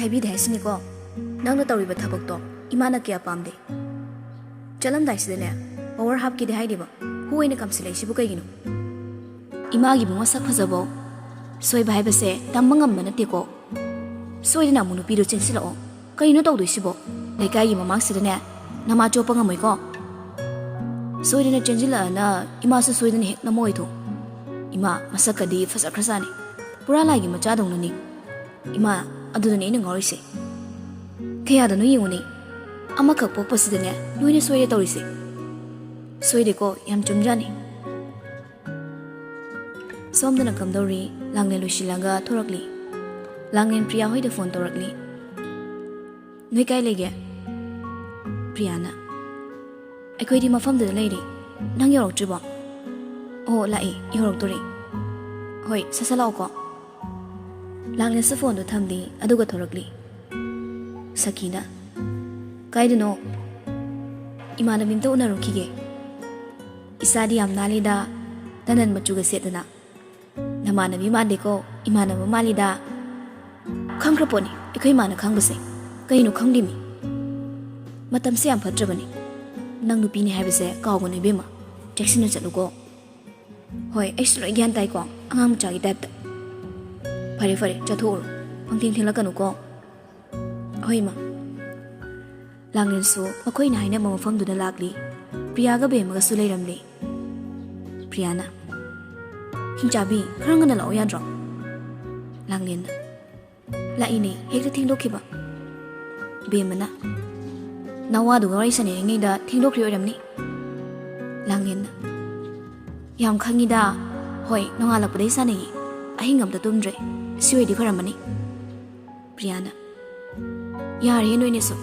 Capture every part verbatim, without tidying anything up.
ꯍꯥꯏꯕꯤꯗꯦ ꯍꯥꯏꯁꯤꯅꯤꯀꯣ, ꯅꯪꯅ ꯇꯧꯔꯤꯕ ꯊꯕꯛꯇꯣ ꯏꯃꯥꯅ ꯀꯌꯥ ꯄꯥꯝꯗꯦ꯫ ꯆꯠꯂꯝꯗꯥꯏꯁꯤꯗꯅꯦ, power half ꯀꯤꯗꯤ ꯍꯥꯏꯗꯦꯕ, ꯍꯨ ꯑꯣꯏꯅ ꯀꯥꯝꯁꯤꯜꯂꯛꯏꯁꯤꯕꯨ ꯀꯩꯒꯤꯅꯣ? ꯏꯃꯥꯒꯤꯕꯨ ꯃꯁꯛ ꯐꯖꯕꯧ ꯁꯣꯏꯕ ꯍꯥꯏꯕꯁꯦ ꯇꯝꯕ ꯉꯝꯕ ꯅꯠꯇꯦꯀꯣ꯫ ꯁꯣꯏꯗꯅ ꯑꯃꯨꯛ ꯅꯨꯄꯤꯗꯣ ꯆꯦꯟꯁꯤꯜꯂꯛꯑꯣ꯫ ꯀꯔꯤꯅꯣ ꯇꯧꯗꯣꯏꯁꯤꯕꯣ? ꯂꯩꯀꯥꯏꯒꯤ ꯃꯃꯥꯡꯁꯤꯗꯅꯦ ꯅꯃꯥ ꯆꯣꯞꯄ ꯉꯝꯃꯣꯏꯀꯣ꯫ ꯁꯣꯏꯗꯅ ꯆꯦꯟꯁꯤꯜꯂꯛꯑꯅ ꯏꯃꯥꯁꯨ ꯁꯣꯏꯗꯅ ꯍꯦꯛ ꯅꯝꯃꯣꯏꯗꯣ꯫ ꯏꯃꯥ ꯃꯁꯛꯀꯗꯤ ꯐꯖꯈ꯭ꯔꯖꯥꯠꯅꯤ, ꯄꯨꯔꯥ ꯂꯥꯏꯒꯤ ꯃꯆꯥꯗꯧꯅꯅꯤ꯫ ꯏꯃꯥ, ꯑꯗꯨꯗꯅꯦ ꯑꯩꯅ ꯉꯥꯎꯔꯤꯁꯦ꯫ ꯀꯌꯥꯗꯅꯣ ꯌꯦꯡꯉꯨꯅꯦ, ꯑꯃꯈꯛ ꯄꯣꯛꯄꯁꯤꯗꯅꯦ ꯂꯣꯏꯅ ꯁꯣꯏꯔꯦ ꯇꯧꯔꯤꯁꯦ꯫ ꯁꯣꯏꯔꯦꯀꯣ, ꯌꯥꯝ ꯆꯨꯝꯖꯥꯠꯅꯤ꯫ ꯁꯣꯝꯗꯅ ꯀꯝꯗꯧꯔꯤ? ꯂꯥꯡꯂꯦꯟ ꯂꯣꯏꯁꯤꯜꯂꯒ ꯊꯣꯔꯛꯂꯤ꯫ ꯂꯥꯡꯂꯦꯟ ꯄ꯭ꯔꯤꯌꯥ ꯍꯣꯏꯗ ꯐꯣꯟ ꯇꯧꯔꯛꯂꯤ꯫ "ꯅꯣꯏ ꯀꯥꯏ ꯂꯩꯒꯦ?" ꯄ꯭ꯔꯤꯌꯥꯅ, "ꯑꯩꯈꯣꯏꯗꯤ ꯃꯐꯝꯗꯨꯗ ꯂꯩꯔꯤ꯫ ꯅꯪ ꯌꯧꯔꯛꯇ꯭ꯔꯤꯕꯣ?" "ꯑꯣ, ꯂꯥꯛꯏ, ꯌꯧꯔꯛꯇꯣꯔꯤ꯫ ꯍꯣꯏ, ꯁꯠ ꯁꯠ ꯂꯥꯛꯑꯣꯀꯣ꯫" ꯂꯥꯡꯂꯦꯟꯁꯨ ꯐꯣꯟꯗꯣ ꯊꯝꯂꯤ, ꯑꯗꯨꯒ ꯊꯣꯔꯛꯂꯤ꯫ ꯁꯈꯤꯅ, "ꯀꯥꯏꯗꯅꯣ? ꯏꯃꯥꯟꯅꯕꯤ ꯑꯝꯇ ꯎꯅꯔꯨꯈꯤꯒꯦ꯫ ꯏꯁꯥꯗꯤ ꯌꯥꯝ ꯅꯥꯜꯂꯤꯗ, ꯇꯅꯟ ꯃꯆꯨꯒ ꯁꯦꯠꯇꯅ꯫ ꯅꯃꯥꯟꯅꯕꯤ ꯃꯥꯟꯗꯦꯀꯣ, ꯏꯃꯥꯟꯅꯕ ꯃꯥꯜꯂꯤꯗ꯫" "ꯈꯪꯈ꯭ꯔ ꯄꯣꯠꯅꯤ ꯑꯩꯈꯣꯏ ꯏꯃꯥꯅ ꯈꯪꯕꯁꯦ꯫ ꯀꯩꯅꯣ ꯈꯪꯗꯦꯃꯤ꯫ ꯃꯇꯝꯁꯦ ꯌꯥꯝ ꯐꯠꯇ꯭ꯔꯕꯅꯤ꯫ ꯅꯪ ꯅꯨꯄꯤꯅꯤ ꯍꯥꯏꯕꯁꯦ ꯀꯥꯎꯒꯅꯨ ꯏꯕꯦꯝꯃ꯫ ꯆꯦꯛꯁꯤꯟꯅ ꯆꯠꯂꯨꯀꯣ꯫" "ꯍꯣꯏ, ꯑꯩꯁꯨ ꯂꯣꯏ ꯒ꯭ꯌꯥꯟ ꯇꯥꯏꯀꯣ, ꯑꯉꯥꯡ ꯃꯆꯥꯒꯤ ꯇꯥꯏꯞꯇ꯫" "ꯐꯔꯦ ꯐꯔꯦ, ꯆꯠꯊꯣꯛꯎꯔꯣ꯫ ꯄꯪꯊꯦꯡ ꯊꯦꯡꯂꯛꯀꯅꯨꯀꯣ꯫" "ꯍꯣꯏ, ꯏꯃꯥ꯫" ꯂꯥꯡꯂꯦꯟꯁꯨ ꯃꯈꯣꯏꯅ ꯍꯥꯏꯅꯕ ꯃꯐꯝꯗꯨꯗ ꯂꯥꯛꯂꯤ꯫ ꯄ꯭ꯔꯤꯌꯥꯒ ꯕꯦꯝꯃꯒꯁꯨ ꯂꯩꯔꯝꯂꯤ꯫ ꯄ꯭ꯔꯤꯌꯥꯅ, "ꯍꯤꯡꯆꯥꯕꯤ, ꯈꯔ ꯉꯟꯅ ꯂꯥꯛꯑꯣ ꯌꯥꯗ꯭ꯔꯣ?" ꯂꯥꯡꯂꯦꯟꯅ, "ꯂꯥꯛꯏꯅꯦ, ꯍꯦꯛꯇ ꯊꯦꯡꯗꯣꯛꯈꯤꯕ꯫" ꯕꯦꯝꯃꯅ, "ꯅꯋꯥꯗꯨꯒ ꯋꯥꯔꯤ ꯁꯥꯟꯅꯔꯤꯉꯩꯗ ꯊꯦꯡꯗꯣꯛꯈ꯭ꯔꯤ ꯑꯣꯏꯔꯝꯅꯤ꯫" ꯂꯥꯡꯂꯦꯟꯅ, "ꯌꯥꯝ ꯈꯪꯉꯤꯗ꯫ ꯍꯣꯏ, ꯅꯣꯡꯉꯥꯜꯂꯛꯄꯗꯩ ꯁꯥꯟꯅꯩꯌꯦ꯫ ꯑꯍꯤꯡ ꯑꯝꯇ ꯇꯨꯝꯗ꯭ꯔꯦ꯫ ꯁꯤ ꯑꯣꯏꯗꯤ ꯐꯔꯝꯃꯅꯤ꯫" ꯄ꯭ꯔꯤꯌꯥꯅ, "ꯌꯥꯔꯦ ꯅꯣꯏꯅꯤꯁꯨ꯫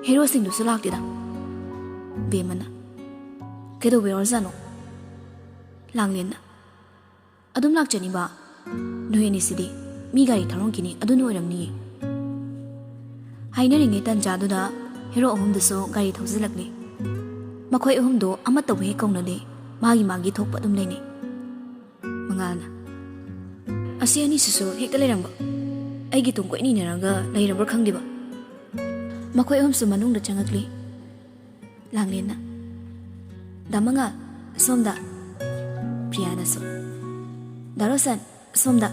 ꯍꯦꯔꯣꯁꯤꯡꯗꯨꯁꯨ ꯂꯥꯛꯇꯦꯗ꯫" ꯕꯦꯝꯃꯅ, "ꯀꯩꯗꯧꯕ ꯌꯥꯎꯔꯖꯥꯠꯅꯣ?" ꯂꯥꯡꯂꯦꯟꯅ, "ꯑꯗꯨꯝ ꯂꯥꯛꯆꯅꯤꯕ꯫ ꯅꯣꯏ ꯑꯅꯤꯁꯤꯗꯤ ꯃꯤ ꯒꯥꯔꯤ ꯊꯧꯔꯝꯈꯤꯅꯤ, ꯑꯗꯨꯅ ꯑꯣꯏꯔꯝꯅꯤꯌꯦ꯫" ꯍꯥꯏꯅꯔꯤꯉꯩ ꯇꯟꯖꯥꯗꯨꯗ ꯍꯦꯔꯣ ꯑꯍꯨꯝꯗꯨꯁꯨ ꯒꯥꯔꯤ ꯊꯧꯖꯤꯜꯂꯛꯂꯤ꯫ ꯃꯈꯣꯏ ꯑꯍꯨꯝꯗꯣ ꯑꯃꯠꯇꯕꯨ ꯍꯦꯛ ꯀꯧꯅꯗꯦ, ꯃꯥꯒꯤ ꯃꯥꯒꯤ ꯊꯣꯛꯄ ꯑꯗꯨꯝ ꯂꯩꯅꯩ꯫ ꯃꯉꯥꯜꯅ, "ꯑꯁꯤ ꯑꯅꯤꯁꯤꯁꯨ ꯍꯦꯛꯇ ꯂꯩꯔꯝꯕ꯫ ꯑꯩꯒꯤ ꯇꯨꯡ ꯀꯣꯏꯅ ꯏꯟꯅꯔꯒ ꯂꯩꯔꯕ꯭ꯔꯥ ꯈꯪꯗꯦꯕ꯫ ꯃꯈꯣꯏ ꯑꯍꯨꯝꯁꯨ ꯃꯅꯨꯡꯗ ꯆꯪꯉꯛꯂꯤ꯫ ꯂꯥꯡꯂꯦꯟꯅ, "ꯗꯥ ꯃꯉꯥꯜ, ꯁꯣꯝꯗ꯫" ꯄ꯭ꯔꯤꯌꯥꯅꯁꯨ, "ꯗꯥ ꯔꯣꯁꯟ, ꯁꯣꯝꯗ꯫"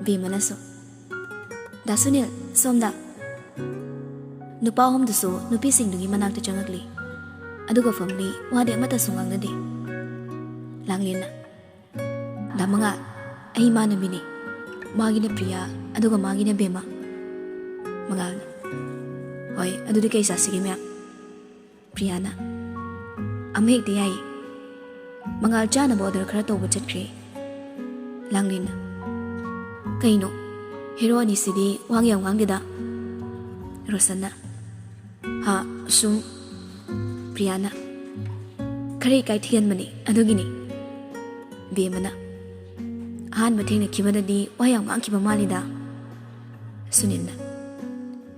ꯕꯦꯝꯃꯅꯁꯨ, "ꯗꯥ ꯁꯨꯅꯤꯜ, ꯁꯣꯝꯗ꯫" ꯅꯨꯄꯥ ꯑꯍꯨꯝꯗꯨꯁꯨ ꯅꯨꯄꯤꯁꯤꯡꯗꯨꯒꯤ ꯃꯅꯥꯛꯇ ꯆꯪꯉꯛꯂꯤ꯫ ꯑꯗꯨꯒ ꯐꯝꯂꯤ, ꯋꯥꯗꯤ ꯑꯃꯠꯇꯁꯨ ꯉꯥꯡꯅꯗꯦ꯫ ꯂꯥꯡꯂꯦꯟꯅ, "ꯗꯥ ꯃꯉꯥꯜ, ꯑꯩ ꯃꯥꯟꯅꯕꯤꯅꯤ꯫ ꯃꯥꯒꯤꯅ ꯄ꯭ꯔꯤꯌꯥ, ꯑꯗꯨꯒ ꯃꯥꯒꯤꯅ ꯕꯦꯝꯃ꯫" ꯃꯉꯥꯜꯅ, "ꯍꯣꯏ, ꯑꯗꯨꯗꯤ ꯀꯩ ꯆꯥꯁꯤꯒꯦ ꯃꯌꯥꯝ?" ꯄ꯭ꯔꯤꯌꯥꯅ, "ꯑꯃ ꯍꯦꯛꯇ ꯌꯥꯏꯌꯦ꯫" ꯃꯉꯥꯜ ꯆꯥꯅꯕ ꯑꯣꯔꯗꯔ ꯈꯔ ꯇꯧꯕ ꯆꯠꯈ꯭ꯔꯦ꯫ ꯂꯥꯡꯂꯦꯟꯅ, "ꯀꯩꯅꯣ, ꯍꯦꯔꯣ ꯑꯅꯤꯁꯤꯗꯤ ꯋꯥ ꯌꯥꯝ ꯉꯥꯡꯗꯦꯗ?" ꯔꯣꯁꯟꯅ, "ꯍꯥ, ꯁꯨꯝ꯫" ꯄ꯭ꯔꯤꯌꯥꯅ, "ꯈꯔ ꯏꯀꯥꯏ ꯊꯤꯒꯟꯕꯅꯤ, ꯑꯗꯨꯒꯤꯅꯤ꯫" ꯕꯦꯝꯃꯅ, "ꯑꯍꯥꯟꯕ ꯊꯦꯡꯅꯈꯤꯕꯗꯗꯤ ꯋꯥ ꯌꯥꯝ ꯉꯥꯡꯈꯤꯕ ꯃꯥꯜꯂꯤꯗ꯫" ꯁꯨꯅꯤꯜꯅ,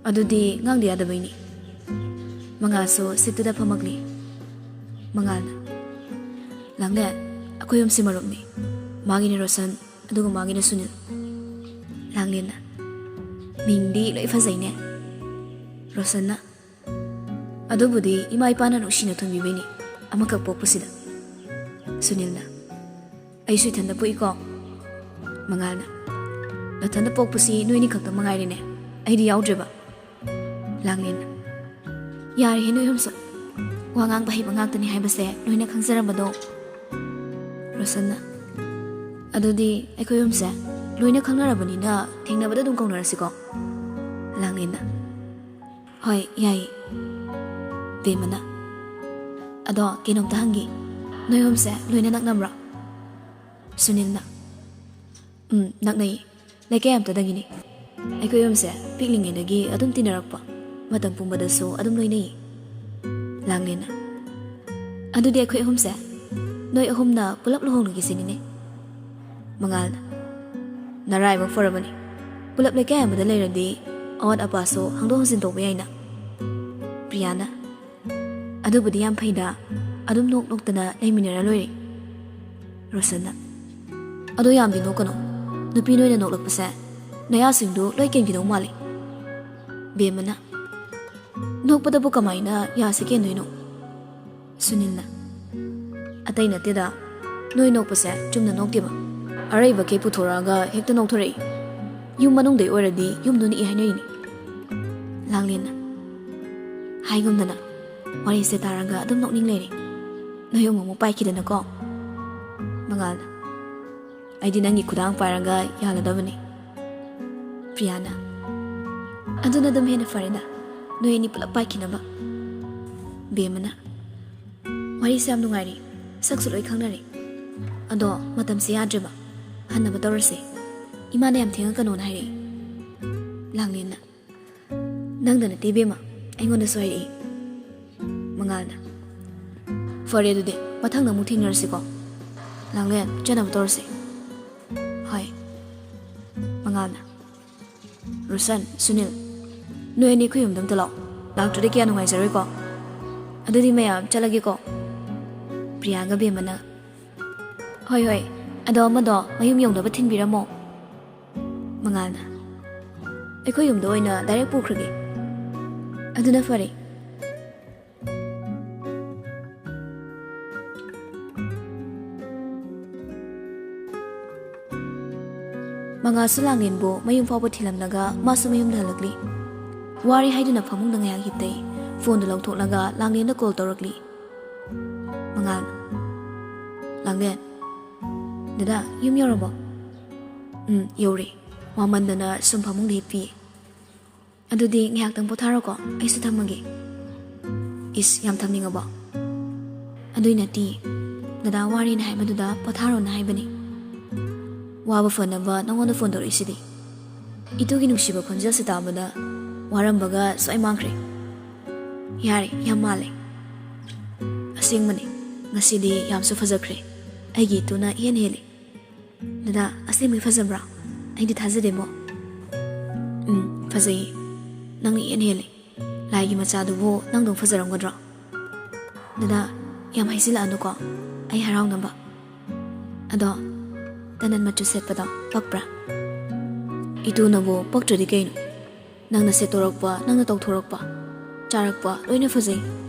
"ꯑꯗꯨꯗꯤ ꯉꯥꯡꯗ ꯌꯥꯗꯕꯩꯅꯤ꯫" ꯃꯉꯥꯜꯁꯨ ꯁꯤꯠꯇꯨꯗ ꯐꯝꯃꯛꯂꯤ꯫ ꯃꯉꯥꯜꯅ, "ꯂꯥꯡꯂꯦꯟ, ꯑꯩꯈꯣꯏ ꯑꯍꯨꯝꯁꯤ ꯃꯔꯨꯞꯅꯤ꯫ ꯃꯥꯒꯤꯅ ꯔꯣꯁꯟ, ꯑꯗꯨꯒ ꯃꯥꯒꯤꯅ ꯁꯨꯅꯤꯜ꯫" ꯂꯥꯡꯂꯦꯟꯅ, "ꯃꯤꯡꯗꯤ ꯂꯣꯏ ꯐꯖꯩꯅꯦ꯫" ꯔꯣꯁꯟꯅ, "ꯑꯗꯨꯕꯨꯗꯤ ꯏꯃꯥ ꯏꯄꯥꯅ ꯅꯨꯡꯁꯤꯅ ꯊꯣꯟꯕꯤꯕꯩꯅꯤ, ꯑꯃꯈꯛ ꯄꯣꯛꯄꯁꯤꯗ꯫" ꯁꯨꯅꯤꯜꯅ, "ꯑꯩꯁꯨ ꯏꯊꯟꯗ ꯄꯣꯛꯏꯀꯣ꯫" ꯃꯉꯥꯜꯅ, "ꯅꯊꯟꯗ ꯄꯣꯛꯄꯁꯤ ꯅꯣꯏꯅꯤ ꯈꯛꯇ ꯃꯉꯥꯏꯔꯦꯅꯦ, ꯑꯩꯗꯤ ꯌꯥꯎꯗ꯭ꯔꯦꯕ꯫" ꯂꯥꯡꯂꯦꯟꯅ, "ꯌꯥꯔꯦꯍꯦ ꯅꯣꯏ ꯑꯍꯨꯝꯁꯨ, ꯋꯥ ꯉꯥꯡꯕ ꯍꯩꯕ ꯉꯥꯛꯇꯅꯤ ꯍꯥꯏꯕꯁꯦ ꯂꯣꯏꯅ ꯈꯪꯖꯔꯕꯗꯣ꯫" ꯔꯣꯁꯟꯅ, "ꯑꯗꯨꯗꯤ ꯑꯩꯈꯣꯏ ꯑꯍꯨꯝꯁꯦ ꯂꯣꯏꯅ ꯈꯪꯅꯔꯕꯅꯤꯅ ꯊꯦꯡꯅꯕꯗ ꯑꯗꯨꯝ ꯀꯧꯅꯔꯁꯤꯀꯣ?" ꯂꯥꯡꯂꯦꯟꯅ, "ꯍꯣꯏ, ꯌꯥꯏꯌꯦ꯫" ꯕꯦꯝꯃꯅ, "ꯑꯗꯣ ꯀꯩꯅꯣꯝꯇ ꯍꯪꯒꯦ, ꯅꯣꯏ ꯑꯍꯨꯝꯁꯦ ꯂꯣꯏꯅ ꯅꯛꯅꯕ꯭ꯔꯣ?" ꯁꯨꯅꯤꯜꯅ, "ꯎꯝ, ꯅꯛꯅꯩꯌꯦ꯫ ꯂꯩꯀꯥꯏ ꯑꯝꯇꯗꯒꯤꯅꯤ꯫ ꯑꯩꯈꯣꯏ ꯑꯍꯨꯝꯁꯦ ꯄꯤꯛꯂꯤꯉꯩꯗꯒꯤ ꯑꯗꯨꯝ ꯇꯤꯟꯅꯔꯛꯄ, ꯃꯇꯝ ꯄꯨꯝꯕꯗꯁꯨ ꯑꯗꯨꯝ ꯂꯣꯏꯅꯩꯌꯦ꯫" ꯂꯥꯡꯂꯦꯟꯅ, "ꯑꯗꯨꯗꯤ ꯑꯩꯈꯣꯏ ꯑꯍꯨꯝꯁꯦ ꯅꯣꯏ ꯑꯍꯨꯝꯅ ꯄꯨꯂꯞ ꯂꯨꯍꯣꯡꯂꯒꯦ ꯁꯤꯅꯤꯅꯦ?" ꯃꯉꯥꯜꯅ, "ꯅꯔꯥꯏꯕꯛ ꯐꯔꯕꯅꯤ꯫ ꯄꯨꯂꯞ ꯂꯩꯀꯥꯏ ꯑꯃꯗ ꯂꯩꯔꯗꯤ ꯑꯋꯥꯠ ꯑꯄꯥꯁꯨ ꯍꯪꯗꯣꯛ ꯍꯪꯖꯤꯟ ꯇꯧꯕ ꯌꯥꯏꯅ꯫" ꯄ꯭ꯔꯤꯌꯥꯅ, "ꯑꯗꯨꯕꯨꯗꯤ ꯌꯥꯝ ꯐꯩꯗ, ꯑꯗꯨꯝ ꯅꯣꯛ ꯅꯣꯛꯇꯅ ꯂꯩꯃꯤꯟꯅꯔ ꯂꯣꯏꯔꯦ꯫" ꯔꯣꯁꯟꯅ, "ꯑꯗꯣ ꯌꯥꯝꯗꯤ ꯅꯣꯛꯀꯅꯨ, ꯅꯨꯄꯤ ꯅꯣꯏꯅ ꯅꯣꯛꯂꯛꯄꯁꯦ ꯅꯌꯥꯁꯤꯡꯗꯨ ꯂꯣꯏ ꯀꯦꯟꯈꯤꯗꯧ ꯃꯥꯜꯂꯤ꯫ ꯕꯦꯝꯃꯅ, ꯅꯣꯛꯄꯗꯕꯨ ꯀꯃꯥꯏꯅ ꯌꯥꯁꯤ ꯀꯦꯟꯗꯣꯏꯅꯣ? ꯁꯨꯅꯤꯜꯅ, ꯑꯇꯩ ꯅꯠꯇꯦꯗ, ꯅꯣꯏ ꯅꯣꯛꯄꯁꯦ ꯆꯨꯝꯅ ꯅꯣꯛꯇꯦꯕ꯫ ꯑꯔꯩꯕꯈꯩ ꯄꯨꯊꯣꯔꯛꯑꯒ ꯍꯦꯛꯇ ꯅꯣꯛꯊꯣꯔꯛꯏ꯫ ꯌꯨꯝ ꯃꯅꯨꯡꯗꯩ ꯑꯣꯏꯔꯗꯤ ꯌꯨꯝꯗꯨ ꯅꯤꯛꯏ ꯍꯥꯏꯅꯔꯤꯅꯤ꯫ ꯂꯥꯡꯂꯦꯟꯅ, ꯍꯥꯏꯒꯨꯝꯗꯅ, ꯋꯥꯔꯤꯁꯦ ꯇꯥꯔꯒ ꯑꯗꯨꯝ ꯅꯣꯛꯅꯤꯡ ꯂꯩꯔꯦ꯫ ꯅꯣꯏ ꯑꯍꯨꯝ ꯑꯃꯨꯛ ꯄꯥꯏꯈꯤꯗꯅꯀꯣ꯫ ꯃꯉꯥꯜꯅ, ꯑꯩꯗꯤ ꯅꯪꯒꯤ ꯈꯨꯗꯥꯡ ꯄꯥꯏꯔꯒ ꯌꯥꯜꯂꯗꯕꯅꯤ꯫ ꯄ꯭ꯔꯤꯌꯥꯅ, ꯑꯗꯨꯅ ꯑꯗꯨꯝ ꯍꯦꯟꯅ ꯐꯔꯦꯗ, ꯅꯣꯏ ꯑꯅꯤ ꯄꯨꯂꯞ ꯄꯥꯏꯈꯤꯅꯕ꯫ ꯕꯦꯝꯃꯅ, ꯋꯥꯔꯤꯁꯦ ꯌꯥꯝ ꯅꯨꯡꯉꯥꯏꯔꯤ, ꯁꯛꯁꯨ ꯂꯣꯏ ꯈꯪꯅꯔꯦ꯫ ꯑꯗꯣ ꯃꯇꯝꯁꯦ ꯌꯥꯗ꯭ꯔꯦꯕ, ꯍꯟꯅꯕ ꯇꯧꯔꯁꯦ꯫ ꯏꯃꯥꯅ ꯌꯥꯝ ꯊꯦꯡꯉꯛꯀꯅꯣꯅ ꯍꯥꯏꯔꯛꯏ꯫ ꯂꯥꯡꯂꯦꯟꯅ, ꯅꯪꯗ ꯅꯠꯇꯦ ꯏꯕꯦꯝꯃ, ꯑꯩꯉꯣꯟꯗꯁꯨ ꯍꯥꯏꯔꯛꯏ꯫ ꯃꯉꯥꯜꯅ, ꯐꯔꯦ ꯑꯗꯨꯗꯤ, ꯃꯊꯪꯗ ꯑꯃꯨꯛ ꯊꯦꯡꯅꯔꯁꯤꯀꯣ꯫ ꯂꯥꯡꯂꯦꯟ, ꯆꯠꯅꯕ ꯇꯧꯔꯁꯤ꯫ ꯍꯣꯏ꯫ ꯃꯉꯥꯜꯅ, ꯔꯣꯁꯟ, ꯁꯨꯅꯤꯜ, ꯅꯣꯏ ꯑꯅꯤ ꯑꯩꯈꯣꯏ ꯌꯨꯝꯗ ꯑꯝꯇ ꯂꯥꯛꯑꯣ꯫ ꯂꯥꯛꯇ꯭ꯔꯗꯤ ꯀꯌꯥ ꯅꯨꯡꯉꯥꯏꯖꯔꯣꯏꯀꯣ꯫ ꯑꯗꯨꯗꯤ ꯃꯌꯥꯝ ꯆꯠꯂꯒꯦꯀꯣ꯫ ꯄ꯭ꯔꯤꯌꯥꯒ ꯕꯦꯝꯃꯅ, ꯍꯣꯏ ꯍꯣꯏ, ꯑꯗꯣ ꯑꯃꯗꯣ ꯃꯌꯨꯝ ꯌꯧꯅꯕ ꯊꯤꯟꯕꯤꯔꯝꯃꯣ꯫ ꯃꯉꯥꯜꯅ, ꯑꯩꯈꯣꯏ ꯌꯨꯝꯗ ꯑꯣꯏꯅ ꯗꯥꯏꯔꯦꯛ ꯄꯨꯈ꯭ꯔꯒꯦ꯫ ꯑꯗꯨꯅ ꯐꯔꯦ꯫ ꯃꯉꯥꯜꯁꯨ ꯂꯥꯡꯂꯦꯟꯕꯨ ꯃꯌꯨꯝ ꯐꯥꯎꯕ ꯊꯤꯜꯂꯝꯂꯒ ꯃꯥꯁꯨ ꯃꯌꯨꯝꯗ ꯍꯜꯂꯛꯂꯤ꯫ ꯋꯥꯔꯦ ꯍꯥꯏꯗꯨꯅ ꯐꯃꯨꯡꯗ ꯉꯥꯏꯍꯥꯛ ꯍꯤꯞꯇꯩ꯫ ꯐꯣꯟꯗꯨ ꯂꯧꯊꯣꯛꯂꯒ ꯂꯥꯡꯂꯦꯟꯗ ꯀꯣꯜ ꯇꯧꯔꯛꯂꯤ꯫ ꯃꯉꯥꯜ, ꯂꯥꯡꯂꯦꯟ, ꯗꯗꯥ, ꯌꯨꯝ ꯌꯧꯔꯕꯣ? ꯎꯝ, ꯌꯧꯔꯦ꯫ ꯋꯥꯃꯟꯗꯅ ꯁꯨꯝ ꯐꯃꯨꯡꯗ ꯍꯤꯞꯄꯤꯌꯦ꯫ ꯑꯗꯨꯗꯤ ꯉꯥꯏꯍꯥꯛꯇꯪ ꯄꯣꯊꯥꯔꯣꯀꯣ, ꯑꯩꯁꯨ ꯊꯝꯃꯒꯦ꯫ ꯏꯁ, ꯌꯥꯝ ꯊꯝꯅꯤꯡꯉꯕꯣ? ꯑꯗꯨꯏ ꯅꯠꯇꯦ, ꯗꯗꯥ ꯋꯥꯔꯦꯅ ꯍꯥꯏꯕꯗꯨꯗ ꯄꯣꯊꯥꯔꯣꯅ ꯍꯥꯏꯕꯅꯤ꯫ ꯋꯥꯕ ꯐꯅꯕ ꯅꯉꯣꯟꯗ ꯐꯣꯟ ꯇꯧꯔꯛꯏꯁꯤꯗꯤ꯫ ꯏꯇꯨꯒꯤ ꯅꯨꯡꯁꯤꯕ ꯈꯣꯟꯖꯦꯜꯁꯦ ꯇꯥꯕꯗ ꯋꯥꯔꯝꯕꯒ ꯁ꯭ꯋꯥꯏ ꯃꯥꯡꯈ꯭ꯔꯦ꯫ ꯌꯥꯔꯦ, ꯌꯥꯝ ꯃꯥꯜꯂꯦ꯫ ꯑꯁꯦꯡꯕꯅꯦ, ꯉꯁꯤꯗꯤ ꯌꯥꯝꯁꯨ ꯐꯖꯈ꯭ꯔꯦ꯫ ꯑꯩꯒꯤ ꯏꯇꯨꯅ ꯏꯍꯦꯟ ꯍꯦꯜꯂꯦ꯫ ꯗꯗꯥ, ꯑꯁꯦꯡꯕꯩ ꯐꯖꯕ꯭ꯔꯥ? ꯑꯩꯗꯤ ꯊꯥꯖꯗꯦꯕꯣ꯫ ꯎꯝ, ꯐꯖꯩꯌꯦ꯫ ꯅꯪꯅ ꯏꯍꯦꯟ ꯍꯦꯜꯂꯦ꯫ ꯂꯥꯏꯒꯤ ꯃꯆꯥꯗꯨꯕꯨ ꯅꯪꯗꯧ ꯐꯖꯔꯝꯒꯗ꯭ꯔꯣ? ꯗꯗꯥ, ꯌꯥꯝ ꯍꯩꯁꯤꯜꯂꯛꯑꯅꯨꯀꯣ, ꯑꯩ ꯍꯔꯥꯎꯅꯕ꯫ ꯑꯗꯣ, ꯇꯅꯟ ꯃꯆꯨ ꯁꯦꯠꯄꯗꯣ ꯄꯛꯄ꯭ꯔꯥ? ꯏꯇꯨꯅꯕꯨ ꯄꯛꯇ꯭ꯔꯗꯤ ꯀꯩꯅꯣ? ꯅꯪꯅ ꯁꯦꯠꯇꯣꯔꯛꯄ, ꯅꯪꯅ ꯇꯧꯊꯣꯔꯛꯄ, ꯆꯥꯔꯛꯄ ꯂꯣꯏꯅ ꯐꯖꯩ꯫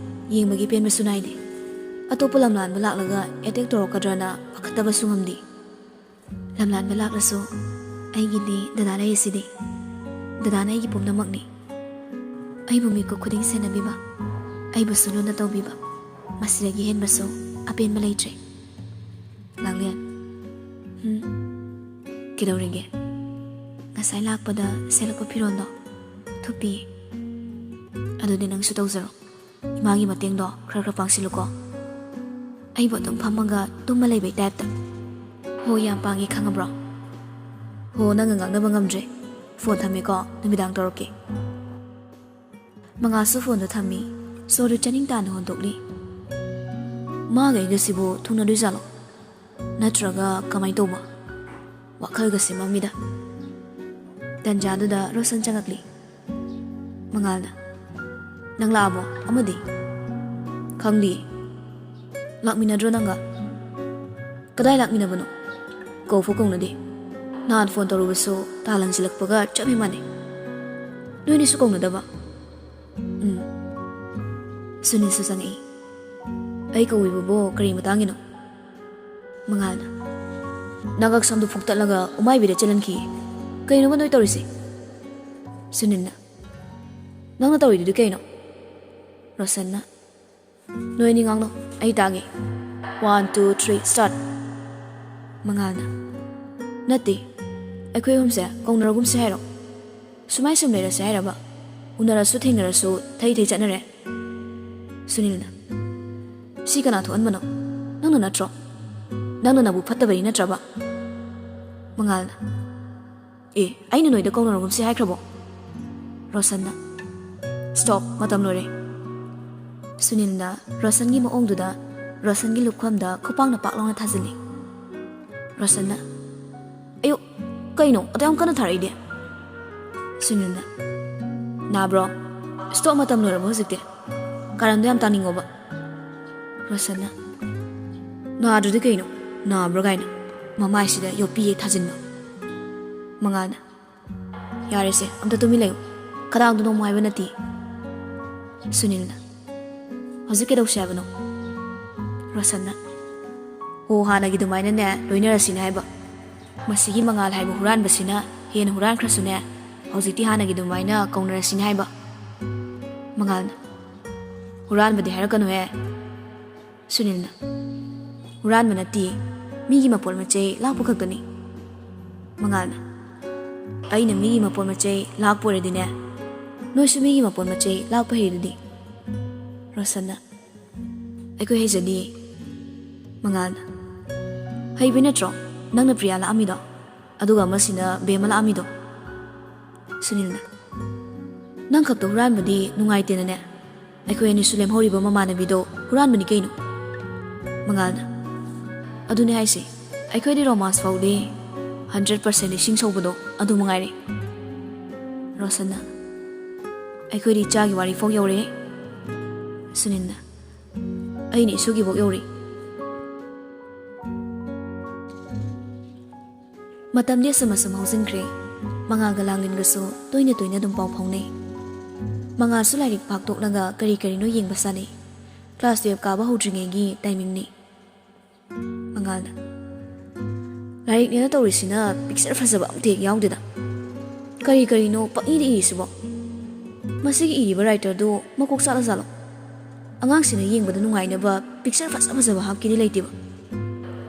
ꯌꯦꯡꯕꯒꯤ ꯄꯦꯟꯕꯁꯨ ꯅꯥꯏꯗꯦ꯫ ꯑꯇꯣꯞꯄ ꯂꯝꯂꯥꯟꯕ ꯂꯥꯛꯂꯒ ꯑꯦꯇꯦꯛ ꯇꯧꯔꯛꯀꯗ꯭ꯔꯅ ꯄꯥꯈꯠꯇꯕꯁꯨ ꯉꯝꯗꯦ꯫ ꯂꯝꯂꯥꯟꯕ ꯂꯥꯛꯂꯁꯨ ꯑꯩꯒꯤꯗꯤ ꯗꯗꯥ ꯂꯩꯔꯤꯁꯤꯗꯤ꯫ ꯗꯗꯥꯅ ꯑꯩꯒꯤ ꯄꯨꯝꯅꯃꯛꯅꯤ꯫ ꯑꯩꯕꯨ ꯃꯤꯀꯨꯞ ꯈꯨꯗꯤꯡ ꯁꯦꯟꯅꯕꯤꯕ, ꯑꯩꯕꯨꯁꯨ ꯂꯨꯅ ꯇꯧꯕꯤꯕ, ꯃꯁꯤꯗꯒꯤ ꯍꯦꯟꯕꯁꯨ ꯑꯄꯦꯟꯕ ꯂꯩꯇ꯭ꯔꯦ꯫ ꯂꯥꯡꯂꯦꯟ, ꯎꯝ, ꯀꯩꯗꯧꯔꯤꯒꯦ? ꯉꯁꯥꯏ ꯂꯥꯛꯄꯗ ꯁꯦꯠꯂꯛꯄ ꯐꯤꯔꯣꯜꯗꯣ ꯊꯨꯞꯄꯤ꯫ ꯑꯗꯨꯗꯤ ꯅꯪꯁꯨ ꯇꯧꯖꯔꯣ꯫ ꯏꯃꯥꯒꯤ ꯃꯇꯦꯡꯗꯣ ꯈꯔ ꯈꯔ ꯄꯥꯡꯁꯤꯜꯂꯨꯀꯣ꯫ ꯑꯩꯕꯨ ꯑꯗꯨꯝ ꯐꯝꯃꯒ ꯇꯨꯝꯃ ꯂꯩꯕꯩ ꯇꯥꯏꯞꯇ꯫ ꯍꯣ, ꯌꯥꯝ ꯄꯥꯡꯉꯦ, ꯈꯪꯉꯕ꯭ꯔꯣ? ꯍꯣ, ꯅꯪꯒ ꯉꯥꯡꯅꯕ ꯉꯝꯗ꯭ꯔꯦ꯫ ꯐꯣꯟ ꯊꯝꯃꯦꯀꯣ, ꯅꯨꯃꯤꯗꯥꯡ ꯇꯧꯔꯛꯀꯦ꯫ ꯃꯉꯥꯜꯁꯨ ꯐꯣꯟꯗꯣ ꯊꯝꯃꯤ꯫ ꯁꯣꯔꯗꯨ ꯆꯥꯅꯤꯡ ꯇꯥꯅ ꯍꯣꯟꯗꯣꯛꯂꯤ꯫ ꯃꯥꯒ ꯑꯩꯒꯁꯤꯕꯨ ꯊꯨꯡꯅꯗꯣꯏꯖꯥꯠꯂꯣ? ꯅꯠꯇ꯭ꯔꯒ ꯀꯃꯥꯏꯅ ꯇꯧꯕ? ꯋꯥꯈꯜꯒ ꯁꯦꯝꯃꯝꯃꯤꯗ꯫ ꯇꯟꯖꯥꯗꯨꯗ ꯔꯣꯁꯟ ꯆꯪꯉꯛꯂꯤ꯫ ꯃꯉꯥꯜꯅ, "ꯅꯪ ꯂꯥꯛꯑꯕꯣ? ꯑꯃꯗꯤ?" "ꯈꯪꯗꯤꯌꯦ꯫ ꯂꯥꯛꯃꯤꯟꯅꯗ꯭ꯔꯣ ꯅꯪꯒ?" "ꯀꯗꯥꯏ ꯂꯥꯛꯃꯤꯟꯅꯕꯅꯣ? ꯀꯧꯐꯥꯎ ꯀꯧꯅꯗꯦ꯫ ꯅꯍꯥꯟ ꯐꯣꯟ ꯇꯧꯔꯨꯕꯁꯨ ꯇꯥ ꯂꯪꯁꯤꯜꯂꯛꯄꯒ ꯆꯞ ꯍꯦꯛ ꯃꯥꯟꯅꯩ꯫ ꯅꯣꯏꯅꯤꯁꯨ ꯀꯧꯅꯗꯕ?" "ꯎꯝ꯫" ꯁꯨꯅꯤꯜꯁꯨ ꯆꯪꯉꯛꯏ꯫ "ꯑꯩ ꯀꯧꯕꯤꯕꯕꯨ ꯀꯔꯤ ꯃꯇꯥꯡꯒꯤꯅꯣ?" ꯃꯉꯥꯜꯅ, "ꯅꯉꯛ ꯁꯝꯗꯨ ꯐꯨꯛꯇꯠꯂꯒ ꯎꯃꯥꯏꯕꯤꯗ ꯆꯦꯜꯍꯟꯈꯤꯌꯦ꯫ ꯀꯩꯅꯣꯕ ꯅꯣꯏ ꯇꯧꯔꯤꯁꯦ?" ꯁꯨꯅꯤꯜꯅ, "ꯅꯪꯅ ꯇꯧꯔꯤꯗꯨꯗꯤ ꯀꯩꯅꯣ?" ꯔꯣꯁꯟꯅ, "ꯅꯣꯏ ꯑꯅꯤ ꯉꯥꯡꯅꯧ, ꯑꯩ ꯇꯥꯒꯦ꯫ One, two, three, start!" ꯃꯉꯥꯜꯅ, "ꯅꯠꯇꯦ, ꯑꯩꯈꯣꯏ ꯑꯍꯨꯝꯁꯦ ꯀꯧꯅꯔꯒꯨꯝꯁꯦ ꯍꯥꯏꯔꯣ? ꯁꯨꯃꯥꯏ ꯁꯨꯝ ꯂꯩꯔꯁꯦ ꯍꯥꯏꯔꯕ? ꯎꯅꯔꯁꯨ ꯊꯦꯡꯅꯔꯁꯨ ꯊꯩ ꯊꯩ ꯆꯠꯅꯔꯦ꯫" ꯁꯨꯅꯤꯜꯅ, "ꯁꯤ ꯀꯅꯥ ꯊꯣꯛꯍꯟꯕꯅꯣ? ꯅꯪꯅ ꯅꯠꯇ꯭ꯔꯣ? ꯅꯪꯅ ꯅꯕꯨꯛ ꯐꯠꯇꯕꯅꯤ ꯅꯠꯇ꯭ꯔꯕ?" ꯃꯉꯥꯜꯅ, "ꯑꯦ, ꯑꯩꯅ ꯅꯣꯏꯗ ꯀꯧꯅꯔꯒꯨꯝꯁꯤ ꯍꯥꯏꯈ꯭ꯔꯕꯣ?" ꯔꯣꯁꯟꯅ, "Stop, ꯃꯇꯝ ꯂꯣꯏꯔꯦ꯫" ꯁꯨꯅꯤꯜꯅ ꯔꯣꯁꯟꯒꯤ ꯃꯑꯣꯡꯗꯨꯗ ꯔꯣꯁꯟꯒꯤ ꯂꯨꯈꯝꯗ ꯈꯨꯄꯥꯛꯅ ꯄꯥꯛ ꯂꯥꯎꯅ ꯊꯥꯖꯤꯜꯂꯤ꯫ ꯔꯣꯁꯟꯅ, "ꯑꯌꯣ, ꯀꯩꯅꯣ ꯑꯗꯨ ꯌꯥꯝ ꯀꯟꯅ ꯊꯥꯔꯛꯏꯗꯤ?" ꯁꯨꯅꯤꯜꯅ, "ꯅꯥꯕ꯭ꯔꯣ? Stop, ꯃꯇꯝ ꯂꯣꯏꯔꯕꯣ ꯍꯧꯖꯤꯛꯇꯤ? ꯀꯥꯔꯟꯗꯣ ꯌꯥꯝ ꯇꯥꯅꯤꯡꯉꯣꯕ꯫" ꯔꯣꯁꯟꯅ, "ꯅꯥꯗ꯭ꯔꯗꯤ ꯀꯩꯅꯣ? ꯅꯥꯕ꯭ꯔꯣ ꯀꯥꯏꯅ ꯃꯃꯥꯏꯁꯤꯗ ꯌꯣꯠꯄꯤ ꯍꯦꯛ ꯊꯥꯖꯤꯟꯕ꯫" ꯃꯉꯥꯜꯅ, ꯌꯥꯔꯦꯁꯦ, ꯑꯝꯇ ꯇꯨꯃꯤꯟ ꯂꯩꯌꯨ꯫ ꯈꯗꯥꯡꯗꯣ ꯅꯣꯝꯃꯣ ꯍꯥꯏꯕ ꯅꯠꯇꯦ꯫ ꯁꯨꯅꯤꯜꯅ, "ꯍꯧꯖꯤꯛ ꯀꯩꯗꯧꯁꯦ ꯍꯥꯏꯕꯅꯣ?" ꯔꯣꯁꯟꯅ, "ꯍꯣ, ꯍꯥꯟꯅꯒꯤ ꯑꯗꯨꯃꯥꯏꯅꯅꯦ ꯂꯣꯏꯅꯔꯁꯤꯅꯦ ꯍꯥꯏꯕ꯫ ꯃꯁꯤꯒꯤ ꯃꯉꯥꯜ ꯍꯥꯏꯕ ꯍꯨꯔꯥꯟꯕꯁꯤꯅ ꯍꯦꯟꯅ ꯍꯨꯔꯥꯟꯈ꯭ꯔꯁꯨꯅꯦ, ꯍꯧꯖꯤꯛꯇꯤ ꯍꯥꯟꯅꯒꯤ ꯑꯗꯨꯃꯥꯏꯅ ꯀꯧꯅꯔꯁꯤꯅꯦ ꯍꯥꯏꯕ꯫" ꯃꯉꯥꯜꯅ, "ꯍꯨꯔꯥꯟꯕꯗꯤ ꯍꯥꯏꯔꯛꯀꯅꯨꯍꯦ꯫" ꯁꯨꯅꯤꯜꯅ, "ꯍꯨꯔꯥꯟꯕ ꯅꯠꯇꯦ, ꯃꯤꯒꯤ ꯃꯄꯣꯠ ꯃꯆꯩ ꯂꯥꯛꯄ ꯈꯛꯇꯅꯤ꯫" ꯃꯉꯥꯜꯅ, "ꯑꯩꯅ ꯃꯤꯒꯤ ꯃꯄꯣꯠ ꯃꯆꯩ ꯂꯥꯛꯄ ꯑꯣꯏꯔꯗꯤꯅꯦ, ꯅꯣꯏꯁꯨ ꯃꯤꯒꯤ ꯃꯄꯣꯠ ꯃꯆꯩ ꯂꯥꯛꯄ ꯍꯩꯔꯤꯗꯨꯗꯤ꯫" ꯔꯣꯁꯟꯅ, "ꯑꯩꯈꯣꯏ ꯍꯩꯖꯗꯤꯌꯦ꯫" ꯃꯉꯥꯜꯅ, "ꯍꯩꯕꯩ ꯅꯠꯇ꯭ꯔꯣ ꯅꯪꯅ ꯄ꯭ꯔꯤꯌꯥ ꯂꯥꯛꯑꯝꯃꯤꯗꯣ, ꯑꯗꯨꯒ ꯑꯃꯁꯤꯅ ꯕꯦꯝꯃ ꯂꯥꯛꯑꯝꯃꯤꯗꯣ?" ꯁꯨꯅꯤꯜꯅ, "ꯅꯪ ꯈꯛꯇ ꯍꯨꯔꯥꯟꯕꯗꯤ ꯅꯨꯡꯉꯥꯏꯇꯦꯅꯅꯦ, ꯑꯩꯈꯣꯏ ꯑꯅꯤꯁꯨ ꯂꯦꯝꯍꯧꯔꯤꯕ ꯃꯃꯥꯟꯅꯕꯤꯗꯣ ꯍꯨꯔꯥꯟꯕꯅꯤ ꯀꯩꯅꯣ꯫" ꯃꯉꯥꯜꯅ, "ꯑꯗꯨꯅꯦ ꯍꯥꯏꯁꯦ, ꯑꯩꯈꯣꯏꯗꯤ ꯔꯣꯃꯥꯟꯁ ꯐꯥꯎꯗꯤ ꯍꯟꯗ꯭ꯔꯦꯠ ꯄꯥꯔꯁꯦꯟ ꯏꯁꯤꯡ ꯁꯧꯕꯗꯣ ꯑꯗꯨ ꯃꯉꯥꯏꯔꯦ꯫" ꯔꯣꯁꯟꯅ, "ꯑꯩꯈꯣꯏꯗꯤ ꯏꯆꯥꯒꯤ ꯋꯥꯔꯤ ꯐꯥꯎ ꯌꯧꯔꯦ꯫" ꯁꯨꯅꯤꯜꯅ, "ꯑꯩꯅ ꯏꯁꯨꯒꯤꯐꯥꯎ ꯌꯧꯔꯦ꯫" ꯃꯇꯝꯗꯤ ꯑꯁꯨꯝ ꯑꯁꯨꯝ ꯍꯧꯖꯤꯟꯈ꯭ꯔꯦ꯫ ꯃꯉꯥꯜꯒ ꯂꯥꯡꯂꯦꯟꯒꯁꯨ ꯇꯣꯏꯅ ꯇꯣꯏꯅ ꯑꯗꯨꯝ ꯄꯥꯎ ꯐꯥꯎꯅꯩ꯫ ꯃꯉꯥꯜꯁꯨ ꯂꯥꯏꯔꯤꯛ ꯐꯥꯛꯇꯣꯛꯂꯒ ꯀꯔꯤ ꯀꯔꯤꯅꯣ ꯌꯦꯡꯕ ꯁꯥꯟꯅꯩ꯫ ꯀ꯭ꯂꯥꯁ ꯇꯨꯌꯦꯜꯞ ꯀꯥꯕ ꯍꯧꯗ꯭ꯔꯤꯉꯩꯒꯤ ꯇꯥꯏꯃꯤꯡꯅꯤ꯫ ꯃꯉꯥꯜꯅ, "ꯂꯥꯏꯔꯤꯛꯅꯦꯅ ꯇꯧꯔꯤꯁꯤꯅ ꯄꯤꯛꯆꯔ ꯐꯖꯕ ꯑꯝꯇ ꯍꯦꯛ ꯌꯥꯎꯗꯦꯗ꯫ ꯀꯔꯤ ꯀꯔꯤꯅꯣ ꯄꯪꯏꯗ ꯏꯔꯤꯁꯤꯕꯣ? ꯃꯁꯤꯒꯤ ꯏꯔꯤꯕ ꯔꯥꯏꯇꯔꯗꯨ ꯃꯀꯣꯛ ꯆꯥꯛꯂ ꯖꯥꯠꯂꯣ? ꯑꯉꯥꯡꯁꯤꯡꯅ ꯌꯦꯡꯕꯗ ꯅꯨꯡꯉꯥꯏꯅꯕ ꯄꯤꯛꯆꯔ ꯐꯖ ꯐꯖꯕ ꯍꯥꯞꯀꯦꯗꯤ ꯂꯩꯇꯦꯕ꯫